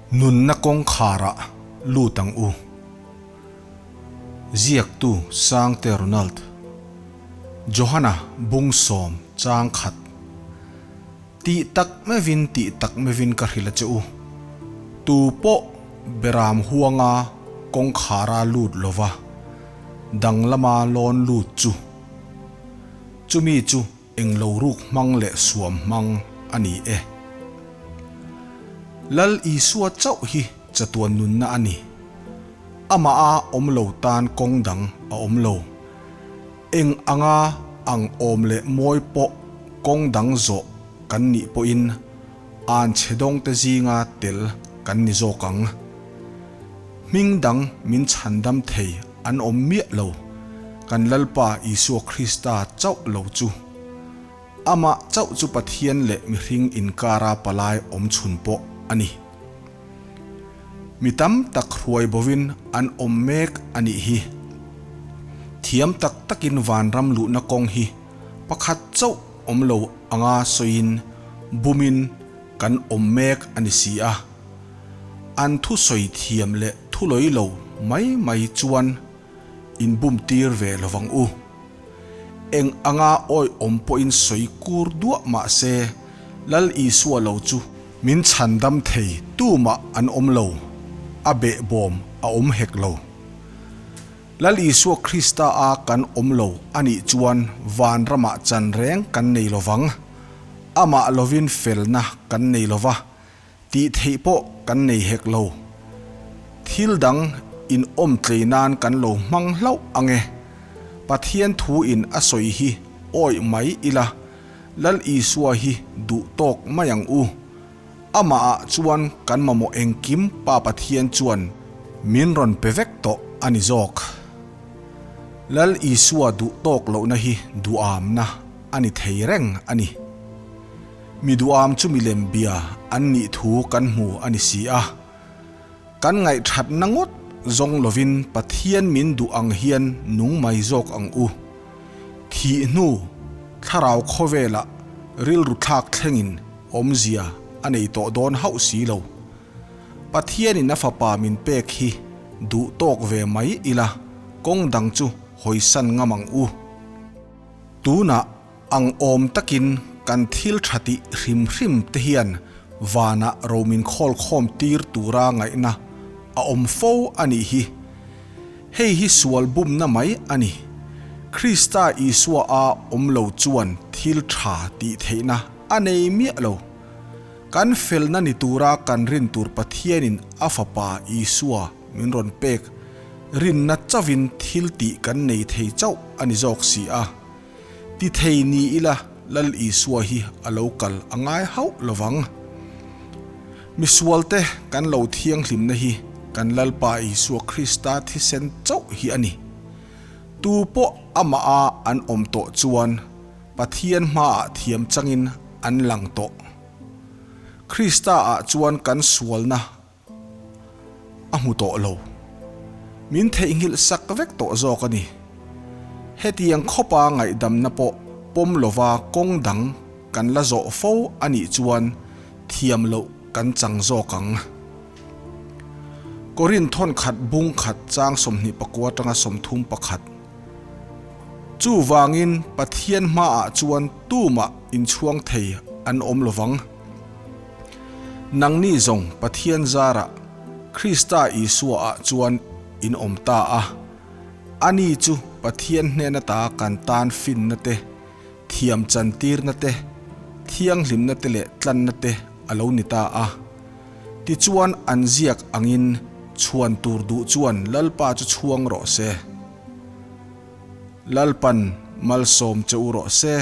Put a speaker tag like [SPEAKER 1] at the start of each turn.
[SPEAKER 1] Nunna kawngkharah lut ang u. Ziaktu Sangte Ronald. Johana bung sawm chang khat. Tih tak meuhin tih tak meuhin ka hrilh a che u. Tu pawh beram huanga kawngkhara lut lova danglama lawn lut chu. Chumi chu Englo ruk hmang leh suam hmang a ni e. Lal Isua chauh hi chatuan nunna a ni. Amah a awm lo tan kawng dang a awm lo. Eng anga ang awm leh mawi pawh kawng dang zawh kan nih pawhin an chhe dawngte zinga tel kan ni zawk ang. Hming dang min chhandam thei an awm miah lo, kan Lalpa Isua Krista chauh lo chu. Amah chauh chu Pathian leh mihring inkara palai awm chhun pawh a ni. Mi tam tak hruai bovin an awm mek a nih hi. Thiam tak takin vanram luhna kawng hi pakhat chauh awm lo anga sawiin bumin kan awm mek a ni si a. An thusawi thiam leh thulawi lo mai mai chuan inbum tir ve lovang u. Eng anga awihawm pawhin sawi kur duah mah se, Lal Isua lo chu min chhandam thei tumah an awm lo, a behbawm a awm hek lo. Lal Isua Krista a kan awm lo a nih chuan van ramah chan reng kan nei lovang. Amah lovin felna kan nei lova, Tih theih pawh kan nei hek lo. Thil dang in awm tlei nan kan lo hmang hlauh ang e. Pathian thu in a sawi hi awih mai ila, Lal Isua hi duh tawk mai ang u. Amah ah chuan kan mamawh engkim Pa Pathian chuan min rawn pe vek tawh a ni zawk. Lal Isua duh tawk lohna hi duamna a ni thei reng a ni. Mi duam chu milem bia an nih thu kan hmu a ni si a. Kan ngaihthatna ngawt zawng lovin Pathian min duh ang hian nung mai zawk ang u. Thih hnu thlarau khawvelah rilru thlak thlengin awmzia a nei tawh dawn hauh si lo. Pathianin a fapa min pek hi duh tawk ve mai ila kawng dang chu hawisan ngam ang u. Tunah Ang awm takin kan thil tha tih hrim hrim te hian vanah romin khawl khawm tir tura ngaihna a awm fo a nih hi. Hei hi sual bumna mai a ni. Krista Isua a awm lo chuan thil tha tih theihna a nei miah lo. Kan felna ni tura kan rin tur Pathianin a Fapa Isua min rawn pek rinna chauhin thil tih kan nei thei chauh a ni zawk si a. Ti thei ni ila Lal Isua hi a lo kal a ngai hauh lovang. Misualte kan lo thianghlimna hi kan Lalpa Isua Krista thisen chauh hi a ni. Tu pawh amah a an awm tawh chuan Pathian hmaah thiam changin an lang tawh. Krista ah chuan kan sualna A hmu tawh lo. Min theihnghilh sak vek tawh zawk a ni. Hetiang khawpa ngaihdamna pawh pawm lova kawng dang kan la zawh fo a nih chuan thiam loh kan chang zawk ang. Korin thawn khat bung khat chang 24 atanga 31. Chuvangin Pathian hmaah chuan tumah inchhuang thei an awm lovang. Nangni zawng Pathian zarah Krista Isua ah chuan in awm ta a, ani chu Pathian hnen ata kan tan finna te, thiam chantirna te, thianghlimna te leh tlanna te a lo ni ta a. Tichuan an ziak angin chhuan tur duh chuan Lalpa chu chhuang rawh se. Lalpan malsawm che u rawh se.